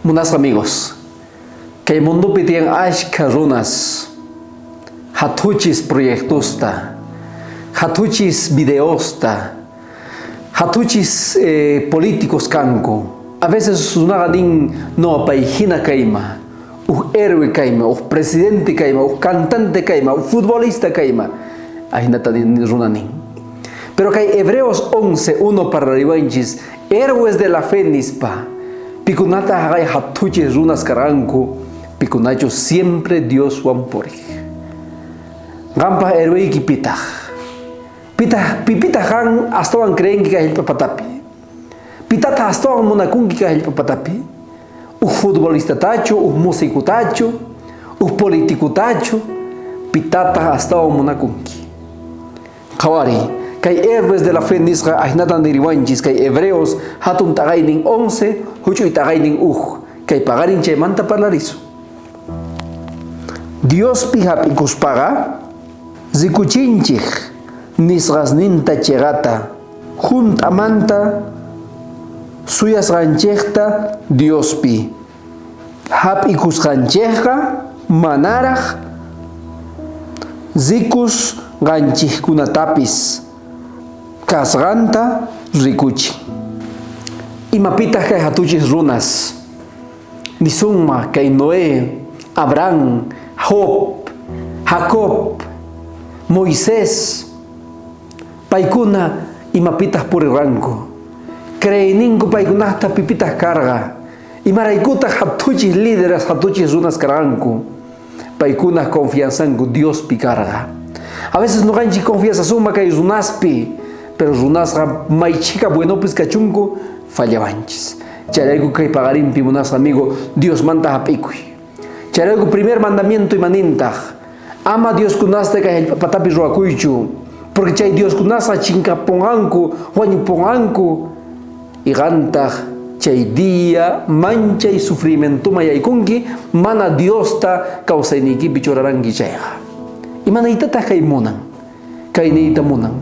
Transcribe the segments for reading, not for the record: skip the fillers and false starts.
Munasqa amigos, kay mundopi tiyan ashkha runas jathuchis proyectosta, jathuchis videosta, jathuchis políticos kanku. A veces runaqa nin, no, pay jina kayma, uj héroe kayma, uj presidente kayma, uj cantante kayma, uj futbolista kayma. Ajinata runa nin. Pero kay Hebreos 11:1 parlariwanchis héroes de la fe nispa, pikunata jaqay jathuchis runas karqanku, pikunachus siempre Dioswan purej. Qanpaj héroeyki pitaj? Pitaj, pipitaq qan astawan creenki kay jallp'a patapi? Pitataq astawan munakunki kay jallp'a patapi? Uj futbolistatachu, uj musicutachu, uj politicutachu, pitataq astawan munakunki? Qhawariy, kay héroes de la fe nisqa ajinata niriwanchis kay Hebreos hatun t'aqaynin 11, huch'uy t'aqaynin uj. Kay paqarin chaymanta parlarisun. Diospi hap'ikuspaqa rikuchinchej nisqasninta cheqata, junt'amanta suyasqanchejta Diospi hap'ikusqanchejqa manaraj rikusqanchejkunatapis kasqanta rikuchin. Imapitaj kay jatuchis runas? Nisunma kay Noé, Abraham, Job, Jacob, Moisés, paykuna imapitaj purirqanku? Creeyninku paykunajta pipitaj karqa? Imaraykutaj jatuchis líderes, jatuchis runas karqanku? Paykunaj confianzanku Diospi karqa. A veces noqanchik confiazasunma kay runaspi, pero runasqa may chhika buenopis kachunku fallawanchis. Chayrayku kay paqarinpi munasqa amigo Diosmanta hap'ikuy. Chayrayku primer mandamiento imanintaj, ama Dioskunasta kay jallp'a patapi ruwakuychu, porque chay Dioskunasqa chinkaponqanku, wañuponqanku, y qantaj chay día manchay sufrimientoman yaykunki mana Diosta kawsayniykipi churaranki chayqa. Imanaytataj kay munan? Kay niyta munan.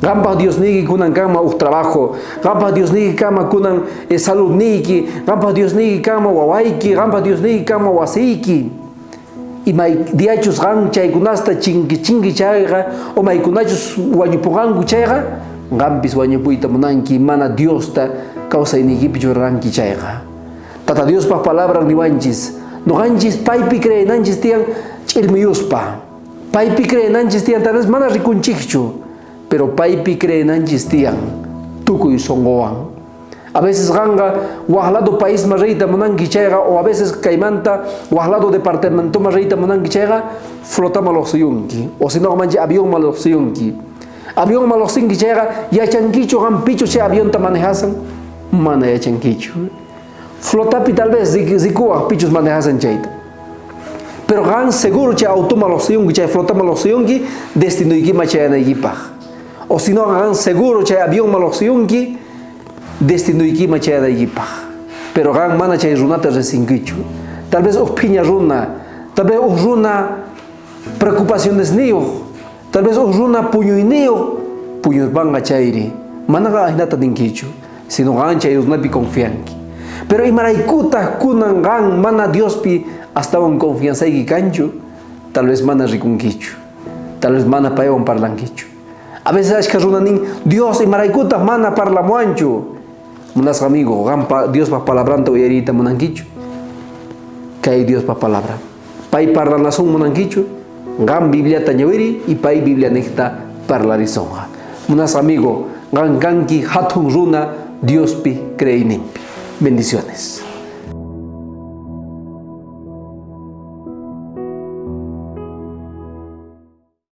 Qanpaj Diosniyki kunan kanman uj trabajo, qanpaj Diosniyki kanman kunan saludniyki, qanpaj Diosniyki kanman wawayki, qanpaj Diosniyki kanman wasiyki. Y may diachus qan chaykunasta chinki chinki chayqa, o maykunachus wañupuqanku chayqa, qanpis wañupuyta munanki mana Diosta kawsayniykipi churaranki chayqa. Tata Diospaj palabran niwanchis, noqanchis paypi creenanchis tiyan ch'irmiyuspa. Paypi creenanchis tiyan, tal vez mana rikunchikchu, pero paypi creenanchis tiyan tukuy sonqowan. A veces qanqa waj lado paisman riyta munanki chayqa, o a veces kaymanta waj lado departamentoman riyta munanki chayqa, flotaman lloqsiyunki, o si no manchi avionman lloqsiyunki. Avionman lloqsinki chayqa, yachankichu qan pichus chay avionta manejasan? Mana yachankichu. Flotapi tal vez rikuwaj pichus manejasan chayta. Pero qan seguro chay automan lloqsiyunki, chay flotaman lloqsiyunki, destinoykiman chayanaykipaj. O si no, qan seguro chay avionman lloqsiyunki, destinoykiman chayanaykipaj. Pero qan mana chay runata resinkichu. Tal vez uj phiña runa, tal vez uj runa preocupacionesniyoj, tal vez uj runa puñuyniyoj, puñurpanqa chayri. Manaqa ajinata ninkichu, sino qan chay runapi confianki. Pero imaraykutaj kunan qan mana Diospi astawan confianzayki kanchu? Tal vez mana rikunkichu. Tal vez mana paywan parlankichu. A veces ashkha runa nin, Dios imaraykutaj mana parlamuwanchu? Munasqa amigo, qanpa Diospa palabranta uyariyta munankichu? Kay Diospa palabra. Pay parlanasun munankichu? Qan Bibliata ñawiri y pay Biblia niqta parlarisonqa. Munasqa amigo, qan kanki hatun runa Diospi creeyninpi. Bendiciones.